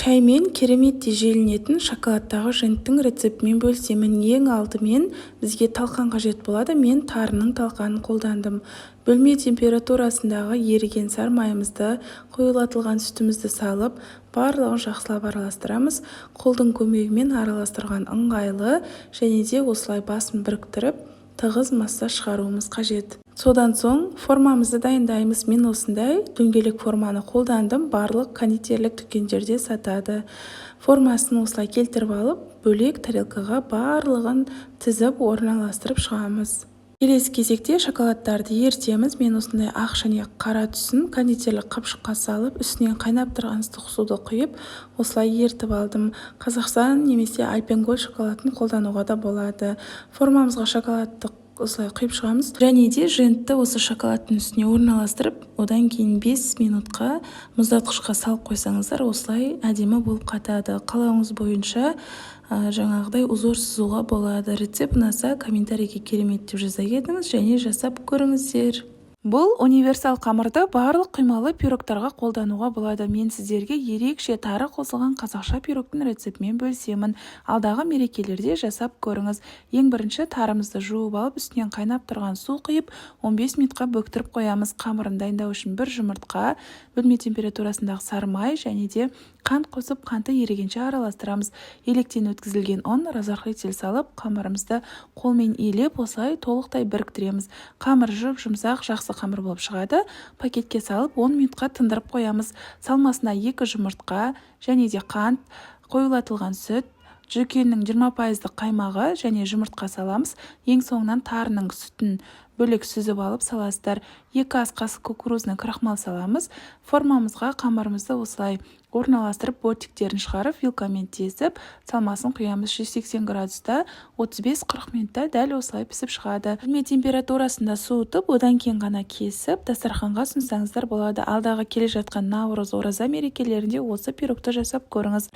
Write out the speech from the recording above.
Шаймен кереметтей желінетін шоколадтағы жентің рецептімен бөлісемін. Ең алдымен бізге талқан қажет болады. Мен тарының талқанын қолдандым. Бөлме температурасындағы еріген сары майымызды, қоюлатылған сүтімізді салып, барлығын жақсылап араластырамыз. Қолдың көмегімен араластырған ыңғайлы және де осылай басын біріктіріп, тығыз масса шығаруымыз қажет. Содан соң формамызды дайындаймыз. Мен осындай дөңгелек форманы қолдандым. Барлық кондитерлік дүкендерде сатады. Формасын осылай келтіріп алып, бөлек тарелкаға барлығын тізіп, орналастырып шығамыз. Келесі кезекте шоколадтарды ерітеміз. Мен осындай ақ және қара түсін кондитерлік қапшыққа салып, үстінен қайнап тұрған ыстық суды құйып, осылай ерітіп алдым. Қазақстан немесе Альпен Гольд шоколадын қолдануға да болады. Формамызға шоколадты осылай құйып шығамыз және де жентті осы шоколадтың үстіне орналастырып, одан кейін 5 минутқа мұздатқышқа салып қойсаңыздар, осылай әдемі болып қатады. Қалауыңыз бойынша жаңағыдай узор сызуға болады. Рецепт ұнаса, комментарийге «керемет» деп жаза кетіңіз және жасап көріңіздер. Бұл универсал қамырды барлық құймалы пирогтарға қолдануға болады. Мен сіздерге ерекше тары қосылған қазақша пирогтың рецептімен бөлісемін. Алдағы мерекелерде жасап көріңіз. Ең бірінші тарымызды жуып алып, үстінен қайнап тұрған су құйып, 15 минутқа бөктіріп қоямыз. Қамырын дайындау үшін бір жұмыртқа, бөлме температурасындағы сары май және де қант қосып, қанты ерігенше араластырамыз. Електен өткізілген ұн, разрыхлитель салып, қамырымызды қолмен илеп, осылай толықтай біріктіреміз. Қамыр жұп-жұмсақ, жақсы қамыр болып шығады. Пакетке салып, 10 минутқа тындырып қоямыз. Салмасына екі жұмыртқа және де қант, қоюлатылған сүт, жүкенің 20%-дық қаймағы және жұмыртқа саламыз. Ең соңынан тарының сүтін бөлек сүзіп алып саласыздар. 2 ас қасық кукурузный крахмал саламыз. Формамызға қамырымызды осылай орналастырып, бортиктерін шығарып, вилкамен тесіп, салмасын құямыз. 180 градуста 35-40 минутта дәл осылай пісіп шығады. Бөлме температурасында суытып, одан кейін ғана кесіп, дастарханға ұсынсаңыздар болады. Алдағы келе жатқан Наурыз, Ораза мерекелерінде осы пирогты жасап көріңіз.